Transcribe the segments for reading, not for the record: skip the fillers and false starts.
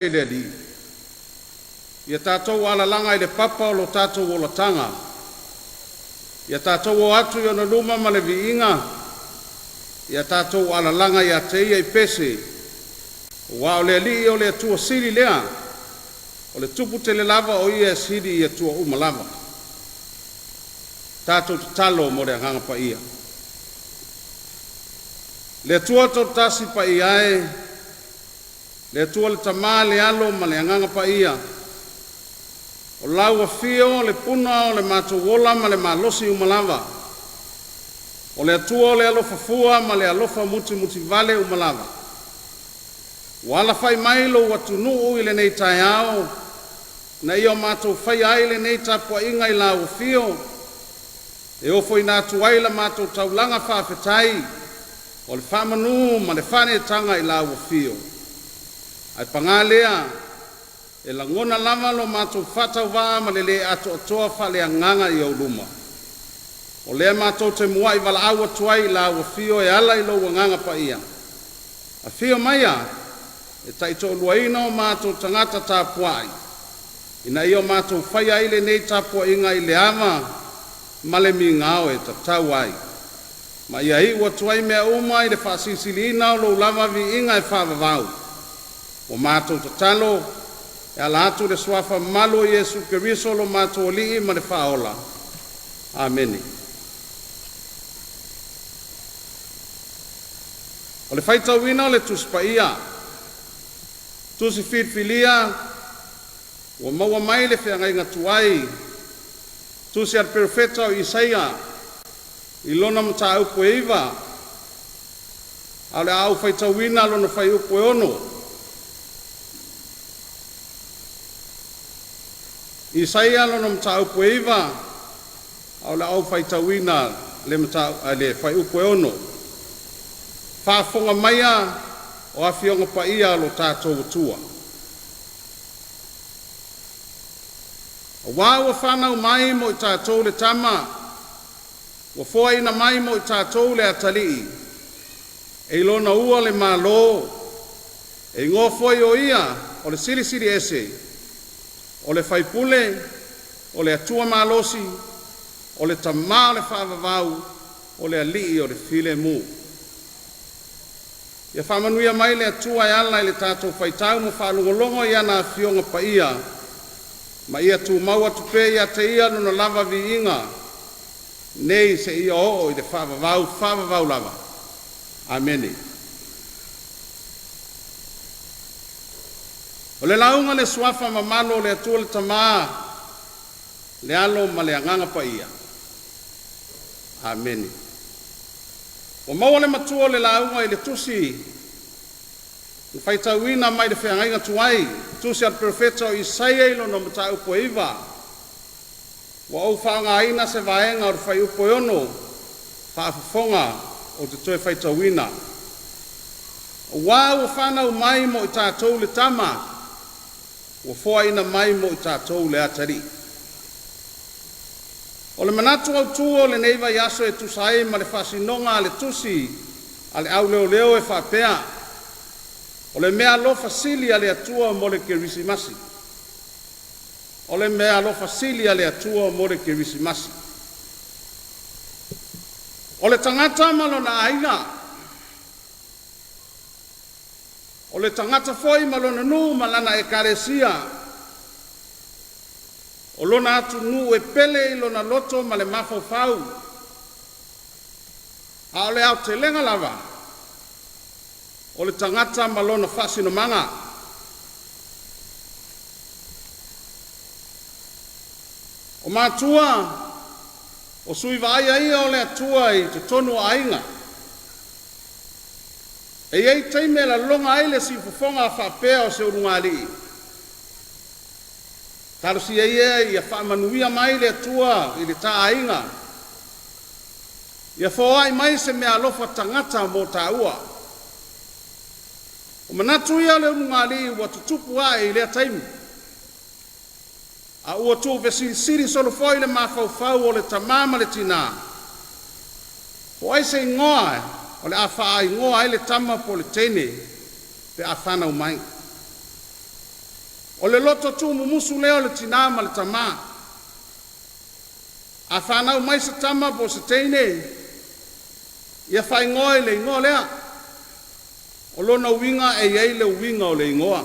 i le Alii. Ia tatou alalaga i le papa o lo tatou olataga. Ia tatou o atu i ona luma ma le viiga. Ia tatou alalaga ia te ia i pese. Aua o le Alii o le Atua sili lea. O le tupu tele lava o ia e sili i Atua uma lava. Tatou tatalo mo le Agaga Paia. Le Atua Toatasi paia e, le Atua le Tama, le Alo ma le Agaga Paia, o lau afio le puna o le matou ola ma le malosi uma lava. O le Atua o le alofa fua ma le alofa mutimutivale uma lava. Ua alafai mai lou atunuu i lenei taeao, na ia o matou faia ai lenei tapuaiga i lau afio, e ofoina atu ai la matou taulaga faafetai, o le faamanu ma le faaneetaga i lau afio. Ae paga lea, e lagona lava lo matou faatauvaa ma le lē atoatoa faaleagaga i ou luma. O lea matou te muai valaau atu ai i lau afio e ala i lou Agaga Paia. Afio maia e taitoaluaina o matou tagata tapuai, ina ia o matou faia ai lenei tapuaiga i le ava ma le migao e tatau ai. Ma ia iu atu ai mea uma i le faasilisiliina o lou lava viiga e faavavau. Ua matou tatalo e ala atu i le suafa mamalu o Iesu Keriso lo matou Alii ma le Faaola. Amene. O le faitauina o le Tusi Paia, tusi filifilia ua maua mai le feagaiga tuai, tusi a le perofeta o Isaia i lona mataupu e 9, a o le a ou faitauina lona fuaiupu e 6. Isaia lona mataupu e 9, a o le a ou faitauina le fuaiupu e 6. Faafofoga maia o afioga paia a lo tatou Atua. Auā ua fanau mai mo i tatou le tama, ua foaina mai mo i tatou le atalii, e i lona ua le Malo, e igoa foi o ia o le Silisili Ese, o le Faipule, o le Atua Malosi, o le Tama o le Faavavau, o le Alii o le Filemu. Ia faamanuia mai le Atua e ala i le tatou faitau ma faalogologo i ana Afioga Paia, ma ia tumau atu pea ia te ia lona lava viiga, nei seia oo i le faavavau faavavau lava. Amene. O le lauga le suafa mamalu o le Atua le Tama, le Alo ma le Agaga Paia. Amene. Ua maua le matua o le lauga i le tusi na faitauina mai le feagaiga tuai, tusi a le perofeta o Isaia i lona mataupu e 9. Ua ou faaaogaina se vaega o le fuaiupu e 6 faafofoga ou te toe faitauina. Auā ua fanau mai mo i tatou le tama, ua foaina mai mo i tatou le atalii. O le manatu autū o lenei vaiaso e tusa ai ma le faasinoga a le tusi a le auleoleo e faapea, o le meaalofa sili a le Atua mo le Kerisimasi. O le meaalofa sili a le Atua mo le Kerisimasi. O le tagata ma lona aiga, o le tagata foi ma lona nuu ma lana ekalesia, o lona atunuu e pele i lona loto ma le mafaufau, a o le aotelega lava, o le tagata ma lona faasinomaga. O matua, o sui vaaia ia o le Atua i totonu o aiga. E i ai taimi e laloga ai le siufofoga faapea o se ulugalii. Talosia ia ia faamanuia mai le Atua i le ta aiga, ia foai mai se meaalofa tagata mo tāua. O manatu ia o le ulugalii ua tutupu ae i lea taimi, a ua tuufesilisili solo foi le mafaufau o le tamā ma le tinā, po o ai se igoa o le a faaigoa ai le tama po o le teine pe a fanau mai. O le loto tuumumusu lea o le tinā ma le tamā. A fanau mai se tama po o se teine, ia faaigoa i le igoa lea. O lona uiga e i ai le uiga o le igoa.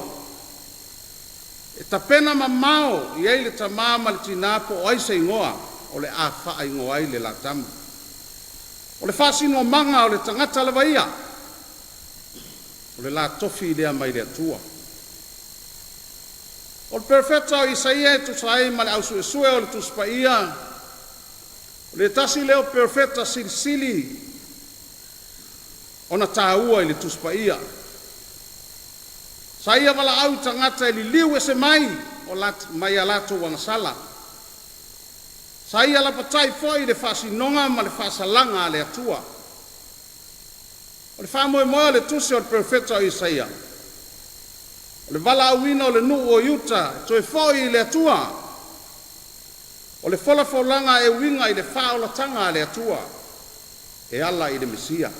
E tapena mamao i ai le tamā ma le tinā po o ai se igoa o le a faaigoa ai le la tama. O le faasinomaga o le tagata lava ia, o le la tofi lea mai le Atua. O le perofeta o Isaia e tusa ai ma le au suesue o le Tusi Paia, o le tasi lea o perofeta silisili ona taua i le Tusi Paia. Sa ia valaau i tagata e liliu ese mai o mai a latou agasala. Sa ia lapatai foi i le faasinoga ma le faasalaga a le Atua. O le faamoemoe o le tusi o le perofeta o Isaia, o le valaauina o le nuu o Iuta e toe foi i le Atua. O le folafolaga e uiga i le faaolataga a le Atua e ala i le Mesia.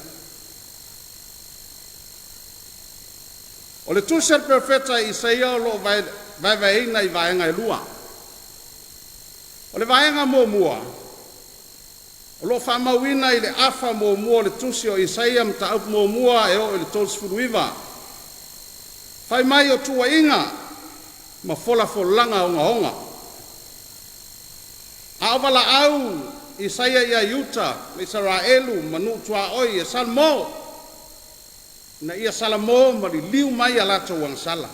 O le tusi a le perofeta Isaia o lo o vaevaeina i vaega e lua. O le vaega muamua, o lo o faamauina i le afa muamua o le tusi o Isaia mataupu 1 e oo i le 39. Fai mai o tuuaiga ma folafolaga ogaoga. A o valaau Isaia ia Iuta ma Isaraelu ma nuu tuaoi e salamo, ina ia salamo ma liliu mai a latou agasala.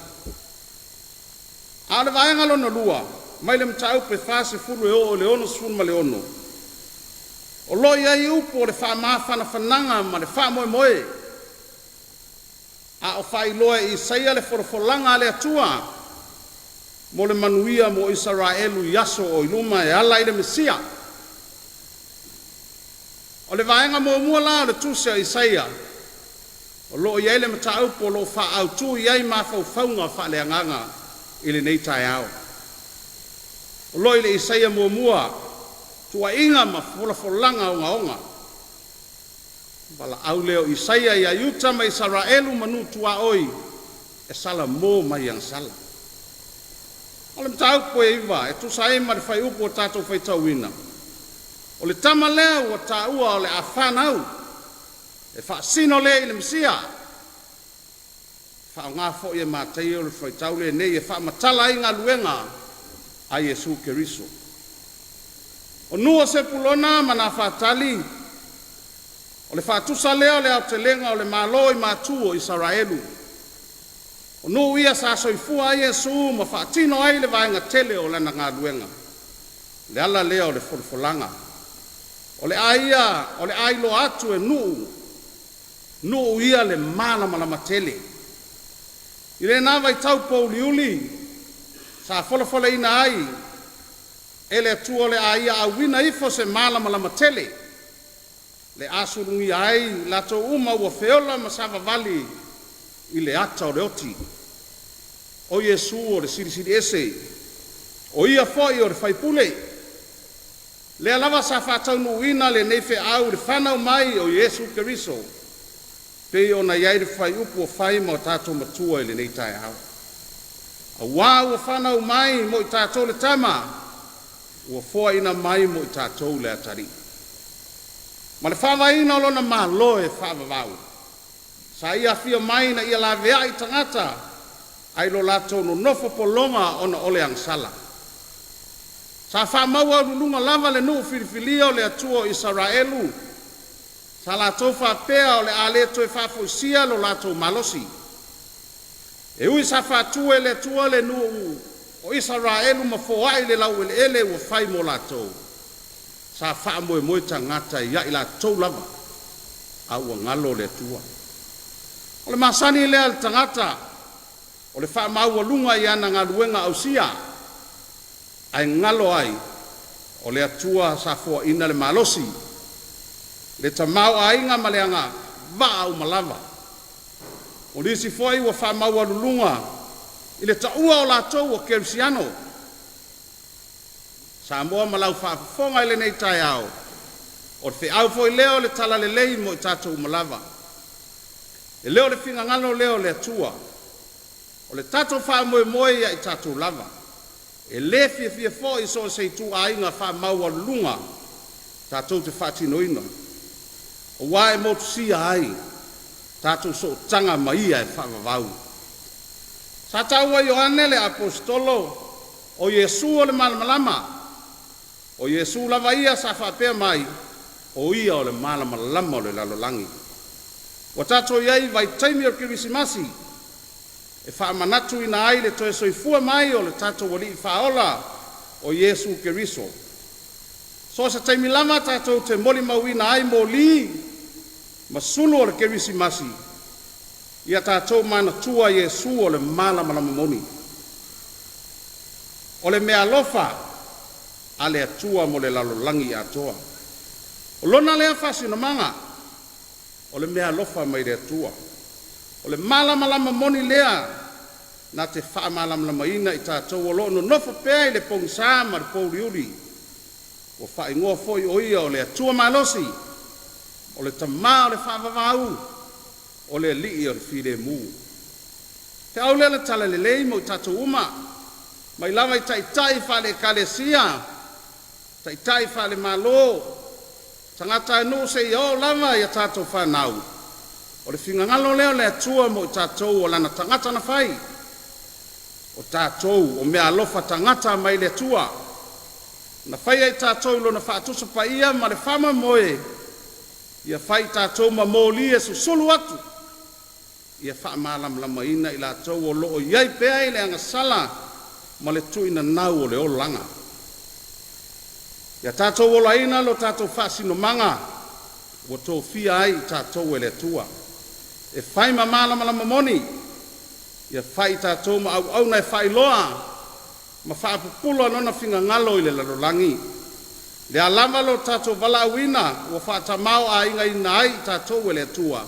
A o le vaega lona lua, mai le mataupu e 40 e oo i le 66, o lo o i ai upu o le faamafanafanaga ma le faamoemoe, a o faailoa e Isaia le folafolaga a le Atua mo le manuia mo Isaraelu i aso o i luma e ala i le Mesia. O le vaega muamua la o le tusi a Isaia, o lo o i ai le mataupu o lo o faaautu i ai mafaufauga faaleagaga i lenei taeao. O lo o i le Isaia muamua, tuuaiga ma folafolaga ogaoga. Valaau lea o Isaia ia Iuta ma Isaraelu ma nuu tuaoi e salamo mai agasala. O le mataupu e 9 e tusa ai ma le fuaiupu ua tatou faitauina, o le tama lea ua taua o le a fanau, e faasino lea i le Mesia. Faaaoga foi e Mataio le fuaitau lenei e faamatala ai galuega a Iesu Keriso. O nuu o Sepulona ma Nafatali, o le faatusa lea o le aotelega o le Malo i matu o Isaraelu. O nuu ia sa soifua ai Iesu ma faatino ai le vaega tele o lana galuega. O le ala lea o le folafolaga. O le a ia, o le a iloa atu e nuu, nuu ia le malamalama tele. I lena vaitau pouliuli, sa folafolaina ai e le Atua o le a ia auina ifo se malamalama tele, le a sulugia ai latou uma ua feola ma savavali i le ata o le oti. O Iesu o le Silisili Ese, o Ia foi o le Faipule. Lea lava sa faataunuuina lenei feau i le fanau mai o Iesu Keriso, pei ona i ai le fuaiupu ua fai ma o tatou matua i lenei taeao. Auā ua fanau mai mo i tatou le tama, ua foaina mai mo i tatou le atalii. Ma le faavaeina o lona Malo e faavavau. Sa ia afio mai ina ia laveai tagata ai lo latou nonofo pologa ona o le agasala. Sa faamaualuluga lava le nuu filifilia o le Atua o Isaraelu, sa latou faapea o le a le toe faafoisia lo latou malosi. E ui sa faatu e le Atua le nuu o Isaraelu ma foai le laueleele ua fai mo latou, sa faamoemoe tagata ia i latou lava, a ua galo le Atua. O le masani lea a le tagata, o le faamaualuga i ana galuega ausia, ae galo ai o le Atua sa foaina le malosi, le tamaoaiga ma le agavaa uma lava. O nisi foi ua faamaualuluga i le taua o latou o kerisiano. Samoa ma lau faafofoga i lenei taeao, o le feau foi lea o le talalelei mo i tatou uma lava. E le o le finagalo lea o le Atua. O le tatou faamoemoe ia i tatou lava. E le fiafia foi so o se ituaiga faamaualuluga tatou te faatinoina, aua e motusia ai tatou sootaga ma Ia e faavavau. Sa taua e Ioane le Aposetolo o Iesu o le malamalama. O Iesu lava ia sa faapea mai, o Ia o le malamalama o le lalolagi. Ua tatou i ai i vaitaimi o le Kerisimasi e faamanatuina ai le toe soifua mai o le tatou Alii Faaola o Iesu Keriso. So o se taimi lava tatou te molimauina ai moli ma sulu o le Kerisimasi, ia tatou manatua Iesu o le malamalama moni. O le meaalofa a le Atua mo le lalolagi atoa. O lona lea faasinomaga, o le meaalofa mai le Atua. O le malamalama moni lea na te faamalamalamaina i tatou o lo o nonofo pea i le pogisa ma le pouliuli. Ua faaigoa foi o Ia o le Atua malosi, o le Tama o le faavavau, o le Alii o le filemu. O le feau lea o le Talalelei mo i tatou uma, mai lava i taitai faale-Ekalesia, taitai faale-Malo, tagatanuu seia oo lava ia tatou fanau, o le finagalo lea o le Atua mo i tatou o Lana tagata na fai. O tatou o meaalofa tagata mai le Atua, na faia i tatou i Lona faatusa paia ma le faamoemoe, ia fai i tatou ma moli e susulu atu, ia faamalamalamaina i latou o lo o i ai pea i le agasala ma le tuinanau o le olaga. Ia tatou olaina lo tatou faasinomaga ua tofia ai i tatou e le Atua e fai ma malamalama moni, ia fai i tatou ma auauna e faailoa ma faapupula Lona finagalo i le lalolagi. O le a lava lo tatou valaauina ua faatamaoaigaina ai i tatou e le Atua,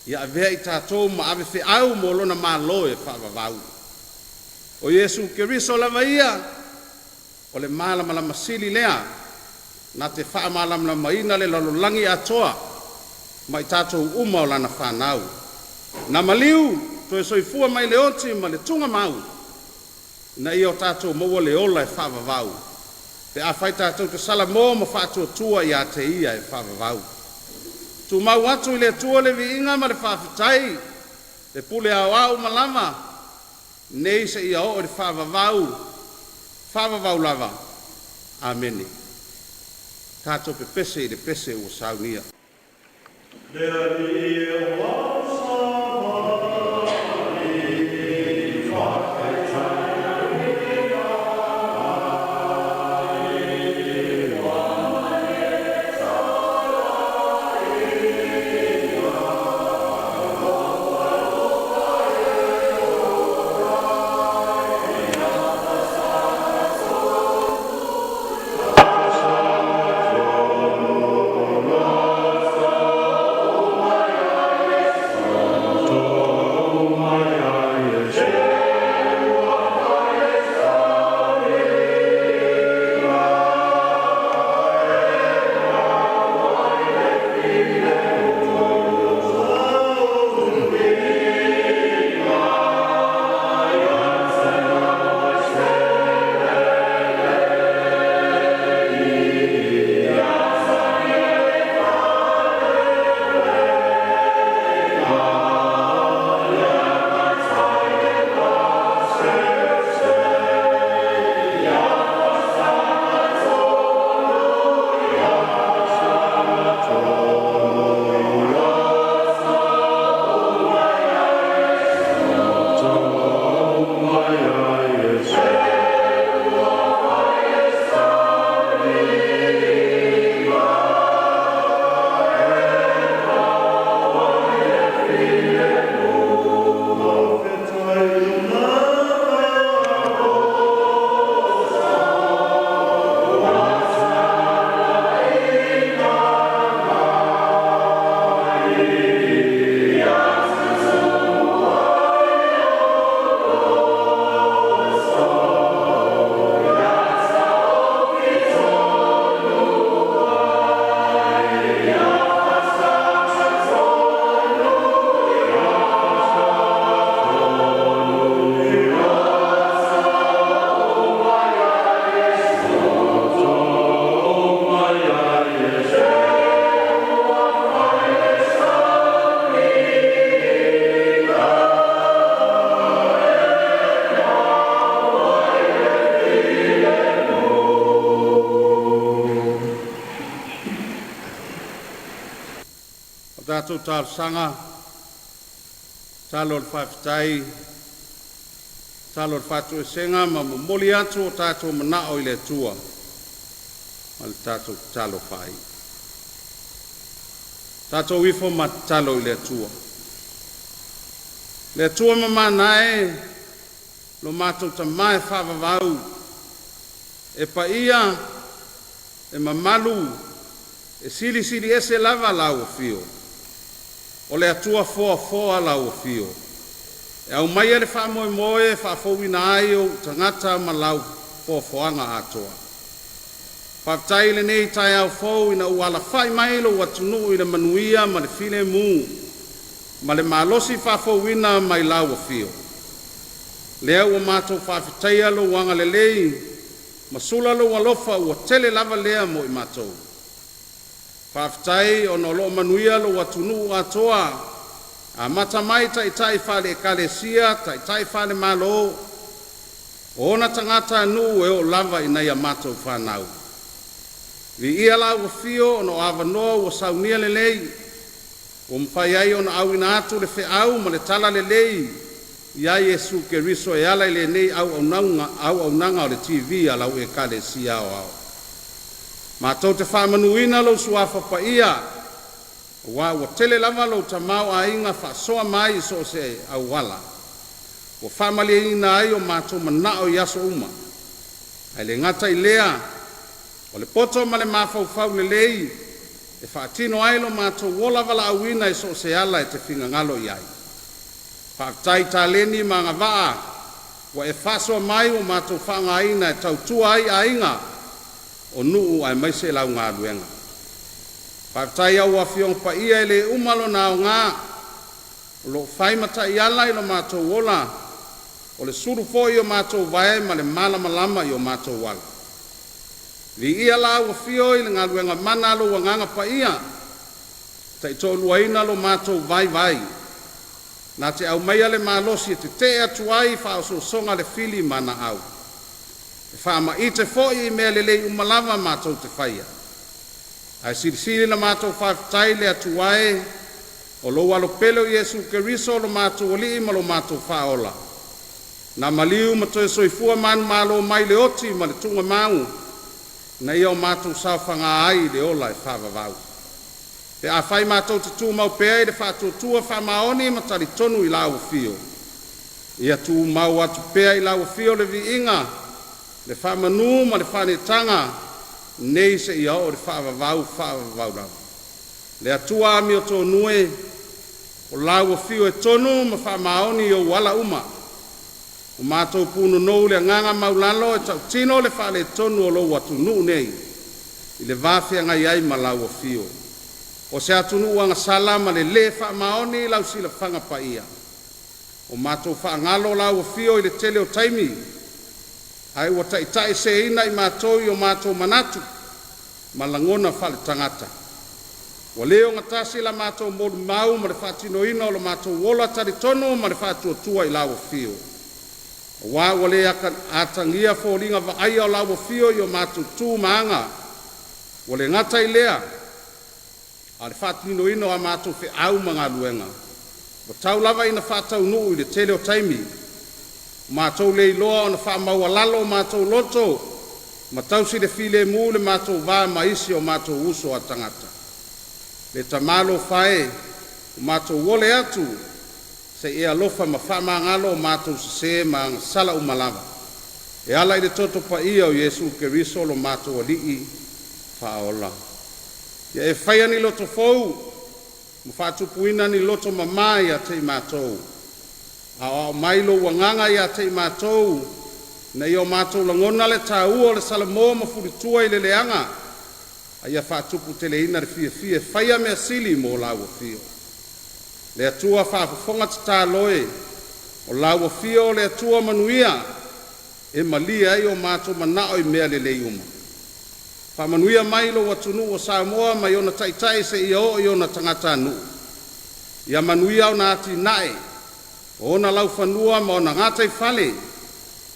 ia avea i tatou ma ave feau mo Lona Malo e faavavau. O Iesu Keriso lava ia, o le malamalama sili lea na te faamalamalamaina le lalolagi atoa ma i tatou uma o lana fanau. Na maliu, toe soifua mai le oti ma le tugamau, ina ia o tatou maua le ola e faavavau, pe afai tatou te salamo ma faatuatua ia te Ia e faavavau. Tumau atu i le Atua le viiga ma le faafetai, le pule aoao uma lava, nei seia oo i le faavavau, faavavau lava. Amene. Tatou pepese i le pese ua saunia. Le Alii e o lau savali, faataitaiina ai, ua malie talaina, alofa alofa e orai, ia Tatou talosaga, tatalo o le faafetai, tatalo o le faatoesega ma momoli atu o tatou manao i le Atua ma le tatou tatalo faaiu. Tatou ifo ma tatalo i le Atua. Le Atua mamana e, lo matou Tama e faavavau, e paia, e mamalu, e silisili ese lava lau afio. O le Atua foafoa lau afio, e aumaia le faamoemoe e faafouina ai ou tagata ma lau foafoaga atoa. Faafetai i lenei taeao fou ina ua alafai mai lou atunuu i le manuia ma le filemu, ma le malosi faafouina mai lau afio, lea ua matou faafetaia lou agalelei ma sula lou alofa ua tele lava lea mo i matou. Faafetai ona o lo o manuia lou atunuu atoa, amata mai i taitai faale-Ekalesia, taitai faale-Malo, o ona tagatanuu e oo lava i nai a matou fanau. Viia lau Afio ona o avanoa ua saunia lelei, ua mafai ai ona auina atu le feau ma le talalelei ia Iesu Keriso e ala i lenei auaunaga o le TV a lau Ekalesia Aoao. Matou te faamanuina lou Suafa Paia, aua ua tele lava lou tamaoaiga faasoa mai i so o se auala, ua faamalieina ai o matou manao i aso uma. Ae le gata i lea, o le poto ma le mafaufau lelei e faatino ai lo matou ola valaauina i so o se ala e te finagalo i ai. Faafetai i taleni ma agavaa ua e faasoa mai ua matou faaaogaina e tautua ai aiga, o nuu aemaise lau galuega. Faafetai i au Afioga Paia e le uma lona aoga, o lo o fai ma taiala i lo matou ola, o le sulu foi i o matou vae ma le malamalama i o matou ala. Viia lau Afio i le galuega mana a lou Agaga Paia e taitoaluaina lo matou vaivai, na te aumaia le malosi e tete'e atu ai i faaosoosoga le fili ma aau, e faamaite foi i mea lelei uma lava matou te faia. Ae silisili ona matou faafetai le Atua e, o lou Alo pele o Iesu Keriso o lo matou Alii ma lo matou Faaola, na maliu ma toe soifua manumalo mai i le oti ma le tugamau, ina ia o matou saofaga ai i le ola e faavavau. Pe afai matou te tumau pea i le faatuatua faamaoni ma talitonu i lau Afio, ia tumau atu pea i lau Afio le viiga, le faamanu ma le faaneetaga, nei seia oo i le faavavau, faavavau lava. Le Atua amiotonu e, o lau afio e tonu ma faamaoni i ou ala uma. Ua matou punonou i le agaga maualalo e tautino le faaletonu o lou atunuu nei i le va feagai ai ma lau afio. O se atunuu agasala ma le le faamaoni i lau silafaga paia. Ua matou faagalo lau afio i le tele o taimi, ae ua taitaiseseina i matou i o matou manatu ma lagona faaletagata. Ua le ogatasi la matou molimau ma le faatinoina o lo matou ola talitonu ma le faatuatua i lau Afio, aua ua le atagia foliga vaaia o lau afio i o matou tu ma aga. Ua le gata i lea, a o le faatinoina o a matou feau ma galuega, ua tau lava ina faataunuu i le tele o taimi. Ua matou le iloa ona faamaualalo o matou loto ma tausi le filemu le matou va ma isi o matou uso a tagata. Le Tama alofa e, ua matou ole atu se i e alofa ma faamagalo o matou sese ma agasala uma lava, e ala i le toto paia o Iesu Keriso lo matou Alii Faaola. Ia e faia ni loto fou ma faatupuina ni loto mama ia te i matou. Aoao mai lou Agaga ia te i matou, ina ia o matou lagona le taua o le salamo ma fulitua i le leaga, a ia faatuputeleina le fiafia e faia mea sili mo lau Afio. Le Atua faafofoga tatalo e, o lau afio o le Atua manuia, e malie ai o matou manao i mea lelei uma. Faamanuia mai i lou atunuu o Samoa mai ona taitai seia oo i ona tagatanuu. Ia manuia ona atinae, o ona laufanua ma ona gataifale,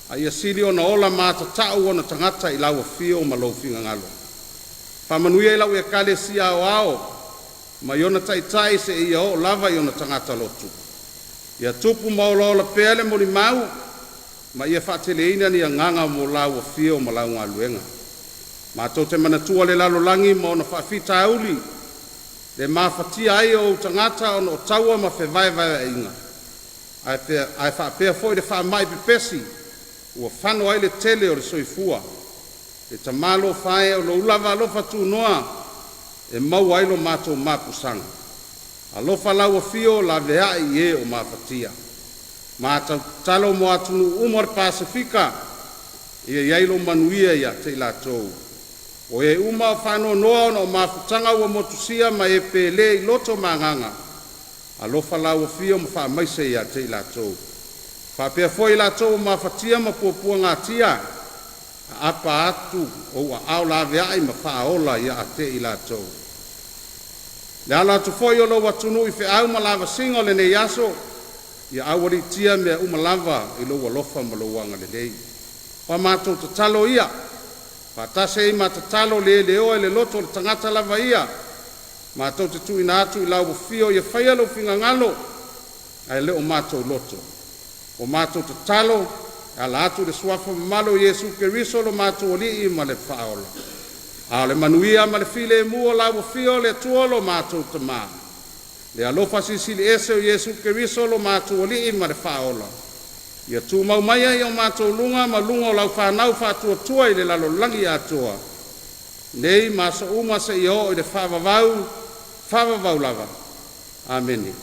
a ia sili ona ola matatau ona tagata i lau afio ma lou finagalo. Faamanuia i lau Ekalesia Aoao mai ona taitai seia oo lava i ona tagata lotu. Ia tupu ma olaola pea le molimau ma ia faateleina ni agaga mo lau afio ma lau galuega. Matou te manatua le lalolagi ma ona faafitauli le mafatia ai o ou tagata ona o taua ma fevaevaeaiga, ae faapea foi le faamai pepesi ua fano ai le tele o le soifua. Le Tama alofa e, o lou lava alofa tunoa e maua ai lo matou mapusaga. Alofa lau afio laveai i e o mafatia. Matou tatalo mo atunuu uma o le Pasefika, ia i ai lou manuia ia te i latou. O e uma o faanoanoa ona o mafutaga ua motusia ma e pelē i loto ma agaga, alofa lau afio ma faamaise ia te i latou. Faapea foi i latou ua mafatia ma puapuagatia, aapa atu ou aao laveai ma faaola ia te i latou. Le alo atu foi o lou atunuu i feau ma lavasiga o lenei aso, ia aualiitia mea uma lava i lou alofa ma lou agalelei. O a matou tatalo ia, faatasi ai ma tatalo le leoa i le loto o le tagata lava ia, matou te tuuina atu i lau Afio ia faia lou finagalo ae le o matou loto. O matou tatalo e ala atu i le suafa mamalu o Iesu Keriso lo matou Alii ma le Faaola. A o le manuia ma le filemu o lau Afio le Atua lo matou Tama, le alofa Silisili Ese o Iesu Keriso lo matou Alii ma le Faaola, ia tumau maia i o matou luga ma luga o lau fanau faatuatua i le lalolagi atoa, nei ma aso uma seia oo i le faavavau, faavavau lava. Amene.